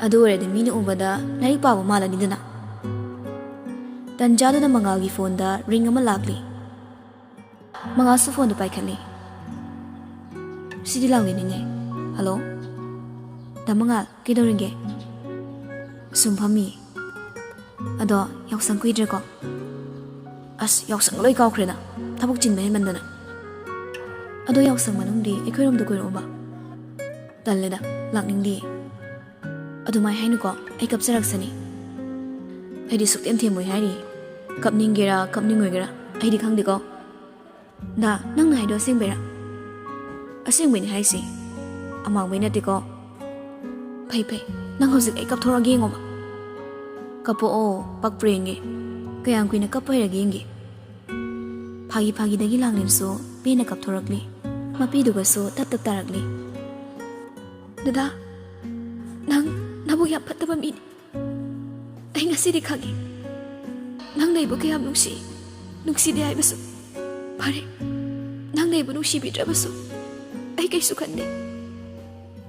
ꯑꯗꯨ ꯑꯣꯏꯔꯗꯤ ꯃꯤꯅ ꯎꯕꯗ ꯂꯥꯏꯔꯤꯛ ꯄꯥꯕ ꯃꯥꯜꯂꯅꯤꯗꯅ꯫" ꯇꯟꯖꯥꯗꯨꯗ ꯃꯉꯥꯜꯒꯤ ꯐꯣꯟꯗ ꯔꯤꯡ ꯑꯃ ꯂꯥꯛꯂꯤ꯫ ꯃꯉꯥꯜꯁꯨ ꯐꯣꯟꯗꯨ ꯄꯥꯏꯈꯠꯂꯤ꯫ ꯁꯤꯗꯤ ꯂꯥꯡꯂꯦꯟꯅꯤꯅꯦ꯫ "ꯍꯜꯂꯣ꯫ ꯗꯥ ꯃꯉꯥꯜ, ꯀꯩꯗꯧꯔꯤꯒꯦ?" "ꯁꯨꯝ ꯐꯝꯃꯤ꯫ ꯑꯗꯣ ꯌꯥꯎꯁꯪ ꯀꯨꯏꯗ꯭ꯔꯦꯀꯣ?" "ꯑꯁ, ꯌꯥꯎꯁꯪ ꯂꯣꯏ ꯀꯥꯎꯈ꯭ꯔꯦꯗ, ꯊꯕꯛ ꯆꯤꯟꯕ ꯍꯦꯟꯃꯟꯗꯅ꯫ ꯑꯗꯣ ꯌꯥꯎꯁꯪ ꯃꯅꯨꯡꯗꯤ ꯑꯩꯈꯣꯏꯔꯣꯝꯗ ꯀꯣꯏꯔꯛꯑꯣꯕ꯫" "ꯇꯜꯂꯦꯗ, ꯂꯥꯛꯅꯤꯡꯗꯤꯌꯦ꯫" "ꯑꯗꯨꯃꯥꯏ ꯍꯥꯏꯅꯨꯀꯣ, ꯑꯩ ꯀꯞꯆꯔꯛꯁꯅꯤ꯫ ꯑꯩꯗꯤ ꯁꯨꯛꯊꯦꯝ ꯊꯦꯝꯃꯣꯏ ꯍꯥꯏꯔꯤ꯫ ꯀꯞꯅꯤꯡꯒꯦꯔꯥ ꯀꯞꯅꯤꯡꯉꯣꯏꯒꯦꯔꯥ ꯑꯩꯗꯤ ꯈꯪꯗꯦꯀꯣ꯫" "ꯗꯥ, ꯅꯪꯅ ꯍꯥꯏꯗꯣ ꯑꯁꯦꯡꯕꯩꯔꯥ?" "ꯑꯁꯦꯡꯕꯩꯅꯦ ꯍꯥꯏꯁꯦ, ꯑꯃꯥꯡꯕꯩ ꯅꯠꯇꯦꯀꯣ꯫" "ꯐꯩ ꯐꯩ, ꯅꯪ ꯍꯧꯖꯤꯛ ꯑꯩ ꯀꯞꯊꯣꯔꯛꯑꯒꯦ ꯌꯦꯡꯉꯣꯕ꯫" "ꯀꯞꯄꯛꯑꯣ, ꯄꯛꯄ꯭ꯔꯥ ꯌꯦꯡꯒꯦ꯫" ꯀꯌꯥꯝ ꯀꯨꯏꯅ ꯀꯞꯄ ꯍꯩꯔꯒꯦ ꯌꯦꯡꯒꯦ꯫ ꯐꯥꯒꯤ ꯐꯥꯒꯤꯗꯒꯤ ꯂꯥꯡꯂꯦꯟꯁꯨ ꯄꯦꯟꯅ ꯀꯞꯊꯣꯔꯛꯂꯤ꯫ ꯃꯄꯤꯗꯨꯒꯁꯨ ꯇꯞ ꯇꯞ ꯇꯥꯔꯛꯂꯤ꯫ "ꯗꯗꯥ, ꯅꯪ ꯅꯕꯨꯛ ꯌꯥꯝ ꯐꯠꯇꯕ ꯃꯤꯅꯤ꯫ ꯑꯩ ꯉꯁꯤꯗꯤ ꯈꯪꯉꯤ꯫ ꯅꯪꯅ ꯑꯩꯕꯨ ꯀꯌꯥꯝ ꯅꯨꯡꯁꯤ, ꯅꯨꯡꯁꯤꯗꯦ ꯍꯥꯏꯕꯁꯨ꯫ ꯐꯔꯦ, ꯅꯪꯅ ꯑꯩꯕꯨ ꯅꯨꯡꯁꯤꯕꯤꯗ꯭ꯔꯕꯁꯨ ꯑꯩ ꯀꯩꯁꯨ ꯈꯟꯗꯦ꯫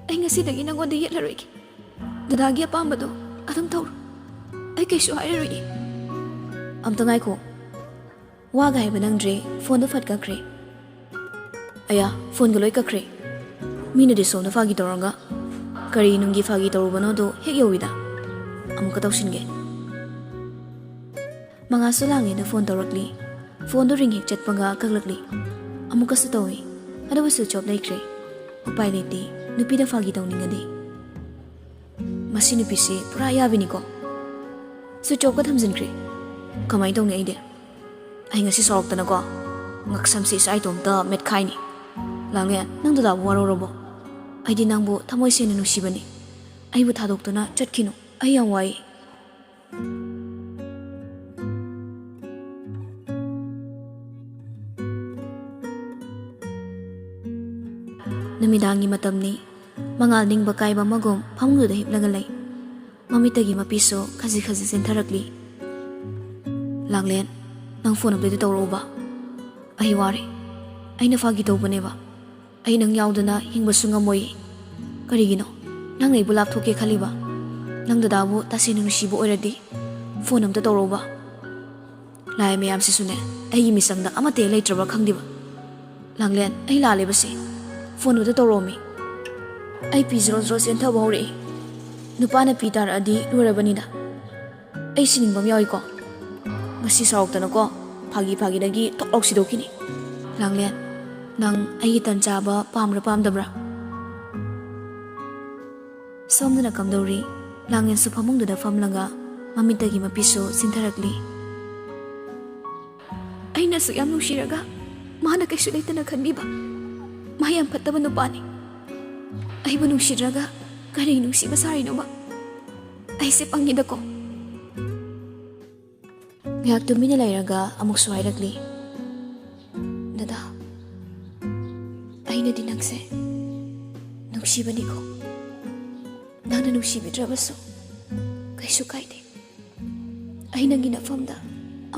ꯑꯩ ꯉꯁꯤꯗꯒꯤ ꯅꯪꯉꯣꯟꯗ ꯌꯦꯠꯂꯔꯣꯏꯒꯦ꯫ ꯗꯗꯥꯒꯤ ꯑꯄꯥꯝꯕꯗꯣ ꯑꯗꯨꯝ ꯇꯧꯔꯣ꯫ ꯑꯩ ꯀꯩꯁꯨ ꯍꯥꯏꯔꯔꯣꯏꯒꯦ꯫" "ꯑꯝꯇ ꯉꯥꯏꯈꯣ꯫ ꯋꯥꯒ ꯍꯥꯏꯕ ꯅꯪꯗ꯭ꯔꯦ, ꯐꯣꯟꯗꯣ ꯐꯠ ꯀꯛꯈ꯭ꯔꯦ꯫" "ꯑꯌꯥ, ꯐꯣꯟꯒ ꯂꯣꯏ ꯀꯛꯈ꯭ꯔꯦ꯫ ꯃꯤꯅꯗꯤ ꯁꯣꯝꯗ ꯐꯥꯒꯤ ꯇꯧꯔꯒ ꯀꯔꯤ ꯅꯨꯡꯒꯤ ꯐꯥꯒꯤ ꯇꯧꯔꯨꯕꯅꯣꯗꯣ ꯍꯦꯛ ꯌꯧꯏꯗ꯫ ꯑꯃꯨꯛꯀ ꯇꯧꯁꯤꯟꯒꯦ꯫" ꯃꯉꯥꯁꯨ ꯂꯥꯡꯉꯦꯅ ꯐꯣꯟ ꯇꯧꯔꯛꯂꯤ꯫ ꯐꯣꯟꯗꯣ ꯔꯤꯡ ꯍꯦꯛ ꯆꯠꯄꯒ ꯀꯛꯂꯛꯂꯤ꯫ ꯑꯃꯨꯛꯀꯁꯨ ꯇꯧꯏ꯫ ꯑꯗꯨꯕꯨ ꯁ꯭ꯋꯤꯆ ꯑꯣꯐ ꯂꯩꯈ꯭ꯔꯦ꯫ ꯎꯄꯥꯏ ꯂꯩꯇꯦ, ꯅꯨꯄꯤꯗ ꯐꯥꯒꯤ ꯇꯧꯅꯤꯡꯉꯗꯤ꯫ ꯃꯁꯤ ꯅꯨꯄꯤꯁꯤ ꯄꯨꯔꯥ ꯌꯥꯕꯤꯅꯤꯀꯣ꯫ ꯁ꯭ꯋꯤꯆ ꯑꯣꯐꯀ ꯊꯝꯖꯤꯟꯈ꯭ꯔꯦ꯫ ꯀꯃꯥꯏꯅ ꯇꯧꯅꯤ ꯑꯩꯗꯤ? ꯑꯩ ꯉꯁꯤ ꯁꯥꯎꯔꯛꯇꯅꯀꯣ, ꯉꯛꯁꯝꯁꯤ ꯏꯁꯥ ꯏꯇꯣꯝꯇ ꯃꯦꯠꯈꯥꯏꯅꯤ꯫ ꯂꯥꯡꯂꯦꯟ, ꯅꯪ ꯗꯗꯥꯕꯨ ꯋꯥꯔꯧꯔꯕꯣ? ꯑꯩꯗꯤ ꯅꯪꯕꯨ ꯊꯃꯣꯏ ꯁꯦꯡꯅ ꯅꯨꯡꯁꯤꯕꯅꯤ꯫ ꯑꯩꯕꯨ ꯊꯥꯗꯣꯛꯇꯨꯅ ꯆꯠꯈꯤꯅꯨ꯫ ꯑꯩ ꯌꯥꯝ ꯋꯥꯏ꯫ ꯅꯨꯃꯤꯗꯥꯡꯒꯤ ꯃꯇꯝꯅꯤ꯫ ꯃꯉꯥꯜ ꯅꯤꯡꯕ ꯀꯥꯏꯕ ꯑꯃꯒꯨꯝ ꯐꯃꯨꯡꯗꯨꯗ ꯍꯤꯞꯂꯒ ꯂꯩ꯫ ꯃꯃꯤꯠꯇꯒꯤ ꯃꯄꯤꯁꯨ ꯈꯖꯤꯛ ꯈꯖꯤꯛ ꯆꯦꯟꯊꯔꯛꯂꯤ꯫ "ꯂꯥꯡꯂꯦꯟ, ꯅꯪ ꯐꯣꯟ ꯑꯝꯇꯗꯤ ꯇꯧꯔꯛꯎꯕ꯫ ꯑꯩ ꯋꯥꯔꯦ꯫ ꯑꯩꯅ ꯐꯥꯒꯤ ꯇꯧꯕꯅꯦꯕ꯫ ꯑꯩ ꯅꯪ ꯌꯥꯎꯗꯅ ꯍꯤꯡꯕꯁꯨ ꯉꯝꯃꯣꯏ꯫" "ꯀꯔꯤꯒꯤꯅꯣ? ꯅꯪꯅ ꯑꯩꯕꯨ ꯂꯥꯞꯊꯣꯛꯀꯦ ꯈꯜꯂꯤꯕ? ꯅꯪ ꯗꯗꯥꯕꯨ ꯇꯁꯦꯡꯅ ꯅꯨꯡꯁꯤꯕ ꯑꯣꯏꯔꯗꯤ ꯐꯣꯟ ꯑꯝꯇ ꯇꯧꯔꯛꯎꯕ꯫" ꯂꯥꯏ ꯃꯌꯥꯝꯁꯤꯁꯨꯅꯦ, ꯑꯩꯒꯤ ꯃꯤꯆꯪꯗ ꯑꯃꯠꯇ ꯍꯦꯛ ꯂꯩꯇ꯭ꯔꯕ ꯈꯪꯗꯦꯕ꯫ "ꯂꯥꯡꯂꯦꯟ, ꯑꯩ ꯂꯥꯜꯂꯦꯕꯁꯦ꯫ ꯐꯣꯟ ꯑꯝꯇ ꯇꯧꯔꯛꯑꯣꯃꯤ꯫ ꯑꯩ ꯄꯤ ꯖꯣꯔꯣ ꯖꯣꯔꯣ ꯆꯦꯟꯊꯕ ꯍꯧꯔꯛꯑꯦ꯫ ꯅꯨꯄꯥꯅ ꯄꯤ ꯇꯥꯔꯛꯑꯗꯤ ꯂꯣꯏꯔꯕꯅꯤꯗ꯫ ꯑꯩ ꯁꯤꯅꯤꯡꯕ ꯑꯃ ꯌꯥꯎꯏꯀꯣ꯫ ꯉꯁꯤ ꯁꯥꯎꯔꯛꯇꯅꯀꯣ, ꯐꯥꯒꯤ ꯐꯥꯒꯤꯗꯒꯤ ꯊꯣꯛ ꯂꯥꯎ ꯁꯤꯗꯣꯛꯈꯤꯅꯤ꯫ ꯂꯥꯡꯂꯦꯟ, ꯅꯪ ꯑꯩꯒꯤ ꯇꯟ ꯆꯥꯕ ꯄꯥꯝꯕ꯭ꯔꯥ ꯄꯥꯝꯗꯕ꯭ꯔꯥ?" ꯁꯣꯝꯗꯅ ꯀꯝꯗꯧꯔꯤ? ꯂꯥꯡꯂꯦꯟꯁꯨ ꯐꯃꯨꯡꯗꯨꯗ ꯐꯝꯂꯒ ꯃꯃꯤꯠꯇꯒꯤ ꯃꯄꯤꯁꯨ ꯆꯤꯟꯊꯔꯛꯂꯤ꯫ "ꯑꯩꯅꯁꯨ ꯌꯥꯝ ꯅꯨꯡꯁꯤꯔꯒ ꯃꯥꯅ ꯀꯩꯁꯨ ꯂꯩꯇꯅ ꯈꯟꯕꯤꯕ ꯃꯥ ꯌꯥꯝ ꯐꯠꯇꯕ ꯅꯨꯄꯥꯅꯤ꯫ ꯑꯩꯕꯨ ꯅꯨꯡꯁꯤꯗ꯭ꯔꯒ ꯀꯔꯤ ꯅꯨꯡꯁꯤꯕ ꯁꯥꯔꯤꯅꯣꯕ? ꯑꯩꯁꯦ ꯄꯪꯉꯤꯗꯀꯣ꯫" ꯉꯥꯏꯍꯥꯛ ꯇꯨꯃꯤꯟꯅ ꯂꯩꯔꯒ ꯑꯃꯨꯛꯁꯨ ꯍꯥꯏꯔꯛꯂꯤ, "ꯗꯗꯥ, ꯑꯩꯅꯗꯤ ꯅꯪꯁꯦ ꯅꯨꯡꯁꯤꯕꯅꯤꯀꯣ꯫ ꯅꯪꯅ ꯅꯨꯡꯁꯤꯕꯤꯗ꯭ꯔꯕꯁꯨ ꯀꯩꯁꯨ ꯀꯥꯏꯗꯦ꯫ ꯑꯩ ꯅꯪꯒꯤ ꯅꯐꯝꯗ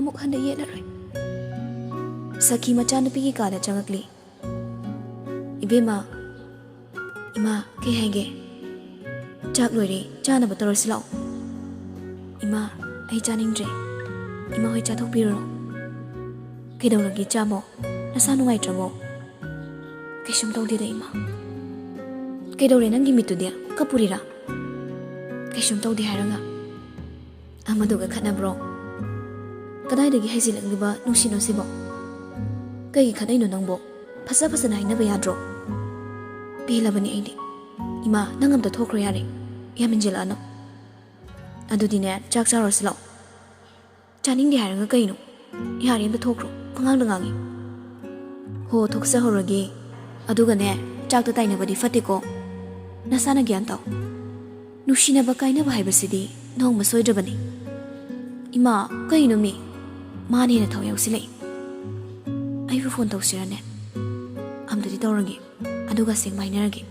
ꯑꯃꯨꯛ ꯍꯟꯅ ꯌꯦꯠꯂꯔꯣꯏ꯫" ꯁꯈꯤ ꯃꯆꯥꯅꯨꯄꯤꯒꯤ ꯀꯥꯗ ꯆꯪꯉꯛꯂꯤ꯫ "ꯏꯕꯦꯝꯃ, ꯏꯃꯥ, ꯀꯩ ꯍꯥꯏꯒꯦ? ꯆꯥꯛ ꯂꯣꯏꯔꯦ, ꯆꯥꯅꯕ ꯇꯧꯔꯁꯤ ꯂꯥꯛꯑꯣ꯫" "ꯏꯃꯥ, ꯑꯩ ꯆꯥꯅꯤꯡꯗ꯭ꯔꯦ꯫ ꯏꯃꯥ ꯍꯣꯏ ꯆꯥꯊꯣꯛꯄꯤꯔꯨꯔꯣ꯫" "ꯀꯩꯗꯧꯔꯒꯦ, ꯆꯥꯕꯣ? ꯅꯁꯥ ꯅꯨꯡꯉꯥꯏꯇ꯭ꯔꯕꯣ?" "ꯀꯩꯁꯨꯝ ꯇꯧꯗꯦꯗ, ꯏꯃꯥ꯫" "ꯀꯩꯗꯧꯔꯦ ꯅꯪꯒꯤ ꯃꯤꯠꯇꯨꯗꯤ? ꯀꯞꯄꯨꯔꯤꯔꯥ?" "ꯀꯩꯁꯨꯝ ꯇꯧꯗꯦ ꯍꯥꯏꯔꯒ꯫" "ꯑꯃꯗꯨꯒ ꯈꯠꯅꯕ꯭ꯔꯣ? ꯀꯗꯥꯏꯗꯒꯤ ꯍꯩꯖꯤꯜꯂꯛꯂꯤꯕ ꯅꯨꯡꯁꯤꯠꯅꯣ ꯁꯤꯕꯣ? ꯀꯩꯒꯤ ꯈꯠꯅꯩꯅꯣ ꯅꯪꯕꯣ? ꯐꯖ ꯐꯖꯅ ꯍꯥꯏꯅꯕ ꯌꯥꯗ꯭ꯔꯣ?" "ꯄꯦꯜꯂꯕꯅꯤ ꯑꯩꯗꯤ꯫ ꯏꯃꯥ, ꯅꯪ ꯑꯝꯇ ꯊꯣꯛꯈ꯭ꯔꯣ ꯌꯥꯔꯦ꯫ ꯌꯥꯝ ꯍꯦꯟꯖꯤꯜꯂꯛꯑꯅꯨ꯫ ꯑꯗꯨꯗꯤꯅꯦ, ꯆꯥꯛ ꯆꯥꯔꯨꯔꯁꯤ ꯂꯥꯛꯑꯣ꯫" "ꯆꯥꯅꯤꯡꯗꯦ ꯍꯥꯏꯔꯒ ꯀꯩꯅꯣ? ꯌꯥꯔꯦ, ꯑꯝꯇ ꯊꯣꯛꯈ꯭ꯔꯣ꯫ ꯄꯉꯥꯡꯗ ꯉꯥꯡꯉꯤ꯫" "ꯍꯣ, ꯊꯣꯛꯆꯍꯧꯔꯒꯦ꯫ ꯑꯗꯨꯒꯅꯦ, ꯆꯥꯛꯇ ꯇꯥꯏꯅꯕꯗꯤ ꯐꯠꯇꯦꯀꯣ꯫ ꯅꯁꯥꯅ ꯒ꯭ꯌꯥꯟ ꯇꯥꯎ꯫ ꯅꯨꯡꯁꯤꯅꯕ ꯀꯥꯏꯅꯕ ꯍꯥꯏꯕꯁꯤꯗꯤ ꯅꯣꯡꯃ ꯁꯣꯏꯗ꯭ꯔꯕꯅꯤ꯫" "ꯏꯃꯥ, ꯀꯩꯅꯣ ꯃꯤ? ꯃꯥꯅ ꯍꯦꯟꯅ ꯊꯋꯥꯏ ꯌꯥꯎꯁꯤꯜꯂꯛꯏ꯫ ꯑꯩꯕꯨ ꯐꯣꯟ ꯇꯧꯁꯤꯔꯅꯦ? ꯑꯝꯇꯗꯤ ꯇꯧꯔꯒꯦ, ꯑꯗꯨꯒ ꯑꯁꯦꯡꯕ ꯍꯥꯏꯅꯔꯒꯦ꯫"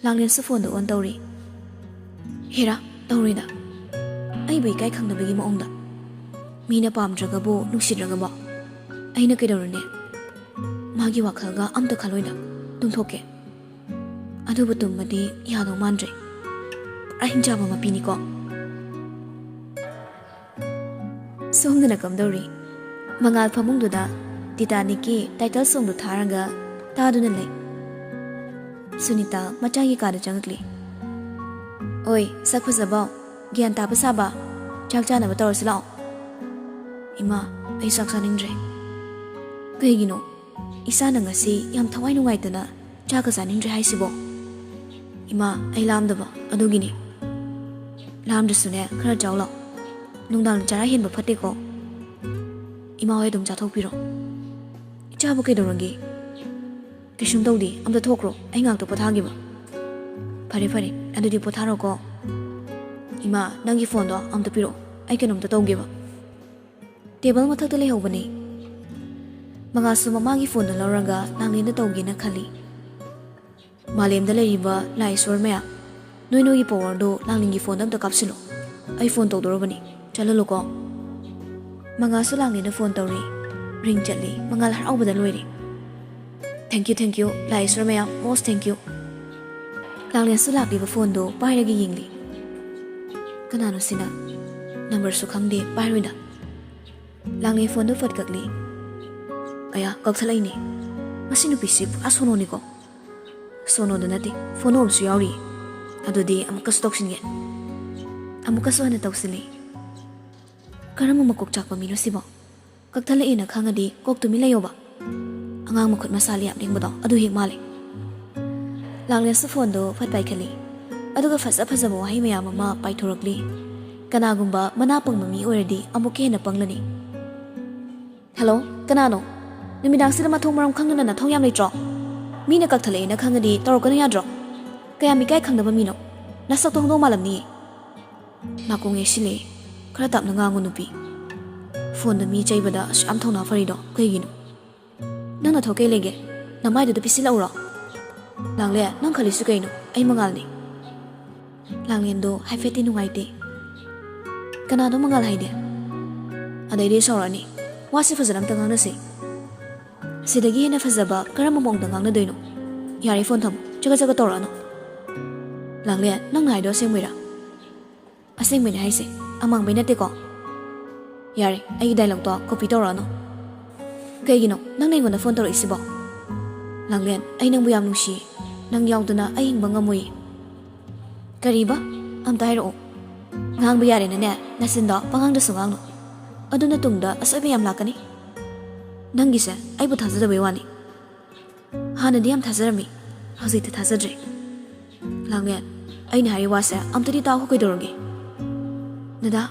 ꯂꯥꯡꯂꯦꯟꯁꯨ ꯐꯣꯟꯗꯣ ꯑꯣꯟ ꯇꯧꯔꯤ꯫ "ꯍꯦꯔꯥ, ꯇꯧꯔꯣꯏꯗ꯫ ꯑꯩꯕꯨ ꯏꯀꯥꯏ ꯈꯪꯗꯕꯒꯤ ꯃꯑꯣꯡꯗ꯫ ꯃꯤꯅ ꯄꯥꯝꯗ꯭ꯔꯒꯕꯨ, ꯅꯨꯡꯁꯤꯗ꯭ꯔꯒꯕꯣ? ꯑꯩꯅ ꯀꯩꯗꯧꯔꯨꯅꯤ? ꯃꯥꯒꯤ ꯋꯥꯈꯜꯒ ꯑꯝꯇ ꯈꯜꯂꯣꯏꯗ꯫ ꯇꯨꯝꯊꯣꯛꯀꯦ꯫ ꯑꯗꯨꯕꯨ ꯇꯨꯝꯕꯗꯤ ꯌꯥꯗꯧ ꯃꯥꯟꯗ꯭ꯔꯦ꯫ ꯄꯨꯔꯥ ꯍꯤꯡꯆꯥꯕ ꯃꯄꯤꯅꯤꯀꯣ꯫" ꯁꯣꯝꯗꯅ ꯀꯝꯗꯧꯔꯤ? ꯃꯉꯥꯜ ꯐꯃꯨꯡꯗꯨꯗ ꯇꯤꯇꯥꯅꯤꯛꯀꯤ ꯇꯥꯏꯇꯜ ꯁꯣꯡꯗꯨ ꯊꯥꯔꯒ ꯇꯥꯗꯨꯅ ꯂꯩ꯫ ꯁꯨꯅꯤꯇꯥ ꯃꯆꯥꯒꯤ ꯀꯥꯗ ꯆꯪꯉꯛꯂꯤ꯫ "ꯑꯣꯏ, ꯁꯛ ꯐꯖꯕ, ꯒ꯭ꯌꯥꯟ ꯇꯥꯕ ꯁꯥꯕ, ꯆꯥꯛ ꯆꯥꯅꯕ ꯇꯧꯔꯁꯤ ꯂꯥꯛꯑꯣ꯫" "ꯏꯃꯥ, ꯑꯩ ꯆꯥꯛ ꯆꯥꯅꯤꯡꯗ꯭ꯔꯦ꯫" "ꯀꯩꯒꯤꯅꯣ? ꯏꯁꯥꯅ ꯉꯁꯤ ꯌꯥꯝ ꯊꯋꯥꯏ ꯅꯨꯡꯉꯥꯏꯇꯅ ꯆꯥꯛꯀ ꯆꯥꯅꯤꯡꯗ꯭ꯔꯦ ꯍꯥꯏꯁꯤꯕꯣ?" "ꯏꯃꯥ, ꯑꯩ ꯂꯥꯝꯗꯕ, ꯑꯗꯨꯒꯤꯅꯤ꯫" "ꯂꯥꯝꯗ꯭ꯔꯁꯨꯅꯦ, ꯈꯔ ꯆꯥꯎ ꯂꯥꯎ꯫ ꯅꯨꯡꯗꯥꯡ ꯆꯔꯥ ꯍꯦꯟꯕ ꯐꯠꯇꯦꯀꯣ꯫ ꯏꯃꯥ ꯍꯣꯏ ꯑꯗꯨꯝ ꯆꯥꯊꯣꯛꯄꯤꯔꯣ꯫" "ꯏꯆꯥꯕꯨ ꯀꯩꯗꯧꯔꯒꯦ?" "ꯀꯩꯁꯨꯝ ꯇꯧꯗꯦ, ꯑꯝꯇ ꯊꯣꯛꯈ꯭ꯔꯣ, ꯑꯩ ꯉꯥꯛꯇ ꯄꯣꯊꯥꯒꯦꯕ꯫" "ꯐꯔꯦ, ꯐꯔꯦ, ꯑꯗꯨꯗꯤ ꯄꯣꯊꯥꯔꯣꯀꯣ꯫ ꯏꯃꯥ, ꯅꯪꯒꯤ ꯐꯣꯟꯗꯣ ꯑꯝꯇ ꯄꯤꯔꯛꯑꯣ, ꯑꯩ ꯀꯩꯅꯣꯝꯇ ꯇꯧꯒꯦꯕ꯫" ꯇꯦꯕꯜ ꯃꯊꯛꯇ ꯂꯩꯍꯧꯕꯅꯤ꯫ ꯃꯉꯥꯜꯁꯨ ꯃꯃꯥꯒꯤ ꯐꯣꯟꯗꯨ ꯂꯧꯔꯒ ꯂꯥꯡꯂꯦꯟꯗ ꯇꯧꯒꯦꯅ ꯈꯜꯂꯤ꯫ ꯃꯥꯂꯦꯝꯗ ꯂꯩꯔꯤꯕ ꯂꯥꯏ ꯏꯁꯣꯔ ꯃꯌꯥꯝ, ꯅꯣꯏ ꯅꯣꯏꯒꯤ ꯄꯋꯥꯔꯗꯨ ꯂꯥꯡꯂꯦꯟꯒꯤ ꯐꯣꯟꯗ ꯑꯝꯇ ꯀꯥꯞꯁꯤꯜꯂꯣ꯫ ꯑꯩ ꯐꯣꯟ ꯇꯧꯗꯣꯔꯕꯅꯤ, ꯆꯠꯍꯜꯂꯨꯀꯣ꯫ ꯃꯉꯥꯜꯁꯨ ꯂꯥꯡꯂꯦꯟꯗ ꯐꯣꯟ ꯇꯧꯔꯤ꯫ ꯔꯤꯡ ꯆꯠꯂꯤ꯫ ꯃꯉꯥꯜ ꯍꯔꯥꯎꯕꯗ ꯂꯣꯏꯔꯦ꯫ "Thank you, thank you, ꯂꯥꯏ ꯏꯁꯣꯔ ꯃꯌꯥꯝ, most thank you." ꯂꯥꯡꯂꯦꯟꯁꯨ ꯂꯥꯛꯂꯤꯕ ꯐꯣꯟꯗꯨ ꯄꯥꯏꯔꯒ ꯌꯦꯡꯂꯤ꯫ "ꯀꯅꯥꯅꯣ ꯁꯤꯅ? ꯅꯝꯕꯔꯁꯨ ꯈꯪꯗꯦ, ꯄꯥꯏꯔꯣꯏꯗ꯫ ꯂꯥꯡꯂꯦꯟ ꯐꯣꯟꯗꯨ ꯐꯠ ꯀꯛꯂꯤ꯫ ꯑꯌꯥ, ꯀꯛꯊꯠꯂꯛꯏꯅꯦ꯫ ꯃꯁꯤ ꯅꯨꯄꯤꯁꯤ ꯄꯨꯔꯥ ꯁꯣꯅꯣꯅꯤꯀꯣ꯫ ꯁꯣꯅꯣꯗ ꯅꯠꯇꯦ, ꯐꯣꯅꯣ ꯑꯃꯁꯨ ꯌꯥꯎꯔꯤ꯫ ꯑꯗꯨꯗꯤ ꯑꯃꯨꯛꯀꯁꯨ ꯇꯧꯁꯤꯟꯒꯦ꯫ ꯑꯃꯨꯛꯀꯁꯨ ꯍꯟꯅ ꯇꯧꯁꯤꯜꯂꯤ꯫ ꯀꯔꯝꯕ ꯃꯀꯣꯛ ꯆꯥꯛꯄ ꯃꯤꯅꯣ ꯁꯤꯕꯣ? ꯀꯛꯊꯠꯂꯛꯑꯦꯅ ꯈꯪꯉꯗꯤ ꯀꯣꯛ ꯇꯨꯃꯤ ꯂꯩꯌꯣꯕ꯫ ꯑꯉꯥꯡ ꯃꯈꯨꯠ ꯃꯁꯥ ꯂꯤꯌꯥꯞ ꯂꯦꯡꯕꯗꯣ ꯑꯗꯨ ꯍꯦꯛ ꯃꯥꯜꯂꯦ꯫ ꯂꯥꯡꯂꯦꯟꯁꯨ ꯐꯣꯟꯗꯣ ꯐꯠ ꯄꯥꯏꯈꯠꯂꯤ꯫ ꯑꯗꯨꯒ ꯐꯖ ꯐꯖꯕ ꯋꯥꯍꯩ ꯃꯌꯥꯝ ꯑꯃ ꯄꯥꯏꯊꯣꯔꯛꯂꯤ꯫ ꯀꯅꯥꯒꯨꯝꯕ ꯃꯅꯥ ꯄꯪꯕ ꯃꯤ ꯑꯣꯏꯔꯗꯤ ꯑꯃꯨꯛꯀ ꯍꯦꯟꯅ ꯄꯪꯂꯅꯤ꯫ "ꯍꯜꯂꯣ, ꯀꯅꯥꯅꯣ? ꯅꯨꯃꯤꯗꯥꯡꯁꯤꯗ ꯃꯊꯣꯡ ꯃꯔꯝ ꯈꯪꯗꯅ ꯅꯊꯧ ꯌꯥꯝ ꯂꯩꯇ꯭ꯔꯣ? ꯃꯤꯅ ꯀꯛꯊꯠꯂꯛꯑꯦꯅ ꯈꯪꯉꯗꯤ ꯇꯧꯔꯛꯀꯅꯨ ꯌꯥꯗ꯭ꯔꯣ? ꯀꯌꯥꯝ ꯏꯀꯥꯏ ꯈꯪꯗꯕ ꯃꯤꯅꯣ? ꯅꯁꯛꯇꯣ ꯍꯣꯡꯗꯣꯛ ꯃꯥꯜꯂꯝꯅꯤꯌꯦ꯫" ꯅꯥꯀꯣꯡ ꯌꯩꯁꯤꯜꯂꯦ꯫ "ꯈꯔ ꯇꯞꯅ ꯉꯥꯡꯉꯨ ꯅꯨꯄꯤ꯫ ꯐꯣꯟꯗ ꯃꯤ ꯆꯩꯕꯗ ꯑꯁꯨꯛ ꯌꯥꯝ ꯊꯧꯅꯥ ꯐꯔꯤꯗꯣ ꯀꯩꯒꯤꯅꯣ? ꯅꯪ ꯅꯊꯧ ꯀꯩ ꯂꯩꯒꯦ? ꯅꯃꯥꯏꯗꯨꯗ ꯄꯤꯁꯤꯜꯂꯛꯎꯔꯣ?" "ꯂꯥꯡꯂꯦꯟ, ꯅꯪ ꯈꯜꯂꯤꯁꯤ ꯀꯩꯅꯣ? ꯑꯩ ꯃꯉꯥꯜꯅꯤ꯫" ꯂꯥꯡꯂꯦꯟꯗꯣ ꯍꯥꯏꯐꯦꯠꯇꯤ ꯅꯨꯡꯉꯥꯏꯇꯦ꯫ "ꯀꯅꯥꯅꯣ ꯃꯉꯥꯜ ꯍꯥꯏꯗꯤ?" "ꯑꯗꯩꯗꯤ ꯁꯥꯎꯔꯛꯑꯅꯤ꯫ ꯋꯥꯁꯦ ꯐꯖꯅ ꯑꯝꯇ ꯉꯥꯡꯅꯁꯤ꯫ ꯁꯤꯗꯒꯤ ꯍꯦꯟꯅ ꯐꯖꯕ ꯀꯔꯝꯕ ꯃꯑꯣꯡꯗ ꯉꯥꯡꯅꯗꯣꯏꯅꯣ? ꯌꯥꯔꯦ, ꯐꯣꯟ ꯊꯝꯃꯣ꯫ ꯆꯒꯠ ꯆꯒꯠ ꯇꯧꯔꯛꯑꯅꯨ꯫" "ꯂꯥꯡꯂꯦꯟ, ꯅꯪꯅ ꯍꯥꯏꯗꯣ ꯑꯁꯦꯡꯕꯩꯔꯥ?" "ꯑꯁꯦꯡꯕꯩꯅꯦ ꯍꯥꯏꯁꯦ, ꯑꯃꯥꯡꯕꯩ ꯅꯠꯇꯦꯀꯣ?" "ꯌꯥꯔꯦ, ꯑꯩꯒꯤ ꯗꯥꯏꯂꯣꯛꯇꯣ ꯀꯣꯄꯤ ꯇꯧꯔꯛꯑꯅꯨ꯫ ꯀꯩꯒꯤꯅꯣ ꯅꯪꯅ ꯑꯩꯉꯣꯟꯗ ꯐꯣꯟ ꯇꯧꯔꯛꯏꯁꯤꯕꯣ?" "ꯂꯥꯡꯂꯦꯟ, ꯑꯩ ꯅꯪꯕꯨ ꯌꯥꯝ ꯅꯨꯡꯁꯤꯌꯦ꯫ ꯅꯪ ꯌꯥꯎꯗꯅ ꯑꯩ ꯍꯤꯡꯕ ꯉꯝꯃꯣꯏꯌꯦ꯫" "ꯀꯔꯤꯕ? ꯑꯝꯇ ꯍꯥꯏꯔꯛꯑꯣ꯫" "ꯉꯥꯡꯕ ꯌꯥꯔꯦꯅꯅꯦ, ꯅꯆꯤꯟꯗꯣ ꯄꯉꯥꯡꯗꯁꯨ ꯉꯥꯡꯅꯨ꯫ ꯑꯗꯨ ꯅꯇꯨꯡꯗ ꯑꯁꯣꯏꯕ ꯌꯥꯝ ꯂꯥꯛꯀꯅꯤ꯫ ꯅꯪꯒꯤꯁꯦ ꯑꯩꯕꯨ ꯊꯥꯖꯗꯕꯩ ꯋꯥꯅꯤ꯫ ꯍꯥꯟꯅꯗꯤ ꯌꯥꯝ ꯊꯥꯖꯔꯝꯃꯤ, ꯍꯧꯖꯤꯛꯇꯤ ꯊꯥꯖꯗ꯭ꯔꯦ꯫" "ꯂꯥꯡꯂꯦꯟ, ꯑꯩꯅ ꯍꯥꯏꯔꯤ ꯋꯥꯁꯦ ꯑꯝꯇꯗꯤ ꯇꯥꯎ, ꯀꯩꯗꯧꯔꯒꯦ?" "ꯗꯗꯥ,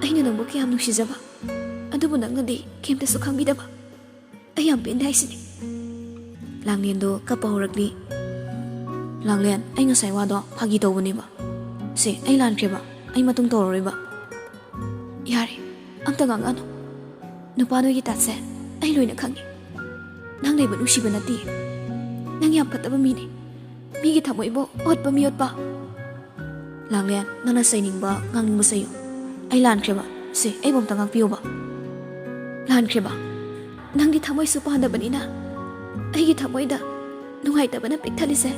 ꯑꯩꯅ ꯅꯪꯕꯨ ꯀꯌꯥꯝ ꯅꯨꯡꯁꯤꯖꯕ, ꯑꯗꯨꯕꯨ ꯅꯪꯅꯗꯤ ꯀꯩꯝꯇꯁꯨ ꯈꯪꯕꯤꯗꯕ꯫ ꯑꯩ ꯌꯥꯝ ꯄꯦꯟꯗꯦ ꯍꯥꯏꯁꯤꯅꯤ꯫" ꯂꯥꯡꯂꯦꯟꯗꯣ ꯀꯞꯄ ꯍꯧꯔꯛꯂꯤ꯫ "ꯂꯥꯡꯂꯦꯟ, ꯑꯩ ꯉꯁꯥꯏ ꯋꯥꯗꯣ ꯐꯥꯒꯤ ꯇꯧꯕꯅꯦꯕ꯫ ꯁꯦ, ꯑꯩ ꯂꯥꯟꯈ꯭ꯔꯦꯕ, ꯑꯩ ꯃꯇꯨꯡ ꯇꯧꯔꯔꯣꯏꯕ꯫" "ꯌꯥꯔꯦ, ꯑꯝꯇ ꯉꯥꯡꯉꯛꯑꯅꯨ꯫ ꯅꯨꯄꯥ ꯅꯣꯏꯒꯤ ꯇꯥꯠꯁꯦ ꯑꯩ ꯂꯣꯏꯅ ꯈꯪꯉꯤ꯫ ꯅꯪ ꯂꯩꯕ ꯅꯨꯡꯁꯤꯕ ꯅꯠꯇꯦ꯫ ꯅꯪ ꯌꯥꯝ ꯐꯠꯇꯕ ꯃꯤꯅꯦ꯫ ꯃꯤꯒꯤ ꯊꯃꯣꯏꯕꯨ ꯑꯣꯠꯄ ꯃꯤꯑꯣꯠꯄ꯫ ꯂꯥꯡꯂꯦꯟ, ꯅꯪꯅ ꯆꯩꯅꯤꯡꯕ, ꯉꯥꯡꯅꯤꯡꯕ ꯆꯩꯌꯨ꯫ ꯑꯩ ꯂꯥꯟꯈ꯭ꯔꯦꯕ꯫ ꯁꯦ, ꯑꯩꯕꯨ ꯑꯝꯇ ꯉꯥꯛꯄꯤꯌꯨꯕ꯫ ꯂꯥꯟꯈ꯭ꯔꯦꯕ꯫ ꯅꯪꯗꯤ ꯊꯃꯣꯏꯁꯨ ꯄꯥꯟꯗꯕꯅꯤꯅ ꯑꯩꯒꯤ ꯊꯃꯣꯏꯗ ꯅꯨꯡꯉꯥꯏꯇꯕꯅ ꯄꯤꯛ ꯊꯜꯂꯤꯁꯦ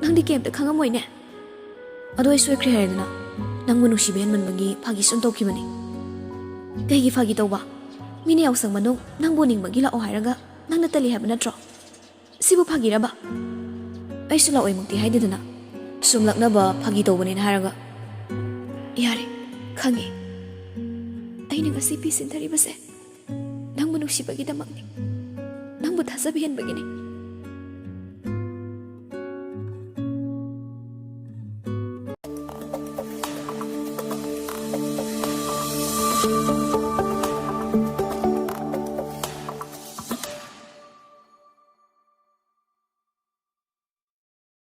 ꯅꯪꯗꯤ ꯀꯩꯝꯇ ꯈꯪꯉꯝꯃꯣꯏꯅꯦ꯫ ꯑꯗꯣ ꯑꯩ ꯁꯣꯏꯈ꯭ꯔꯦ ꯍꯥꯏꯔꯦꯗꯅ, ꯅꯪꯕꯨ ꯅꯨꯡꯁꯤꯕ ꯍꯦꯟꯃꯟꯕꯒꯤ ꯐꯥꯒꯤ ꯁꯨꯝ ꯇꯧꯈꯤꯕꯅꯤ꯫ ꯀꯩꯒꯤ ꯐꯥꯒꯤ ꯇꯧꯕ? ꯃꯤꯅ ꯌꯥꯎꯁꯪ ꯃꯅꯨꯡ ꯅꯪꯕꯨ ꯎꯅꯤꯡꯕꯒꯤ ꯂꯥꯛꯑꯣ ꯍꯥꯏꯔꯒ ꯅꯪꯅ ꯇꯜꯂꯤ ꯍꯥꯏꯕ ꯅꯠꯇ꯭ꯔꯣ? ꯁꯤꯕꯨ ꯐꯥꯒꯤꯔꯕ? ꯑꯩꯁꯨ ꯂꯥꯛꯑꯣꯏꯃꯛꯇꯤ ꯍꯥꯏꯗꯦꯗꯅ, ꯁꯨꯝ ꯂꯛꯅꯕ ꯐꯥꯒꯤ ꯇꯧꯕꯅꯦꯅ ꯍꯥꯏꯔꯒ꯫ ꯌꯥꯔꯦ, ꯈꯪꯉꯦ꯫ ꯑꯩꯅ ꯉꯁꯤ ꯐꯤ ꯁꯤꯟꯊꯔꯤꯕꯁꯦ ꯅꯪꯕꯨ ꯅꯨꯡꯁꯤꯕꯒꯤꯗꯃꯛꯅꯤ, ꯅꯪꯕꯨ ꯊꯥꯖꯕ ꯍꯦꯟꯕꯒꯤꯅꯤ꯫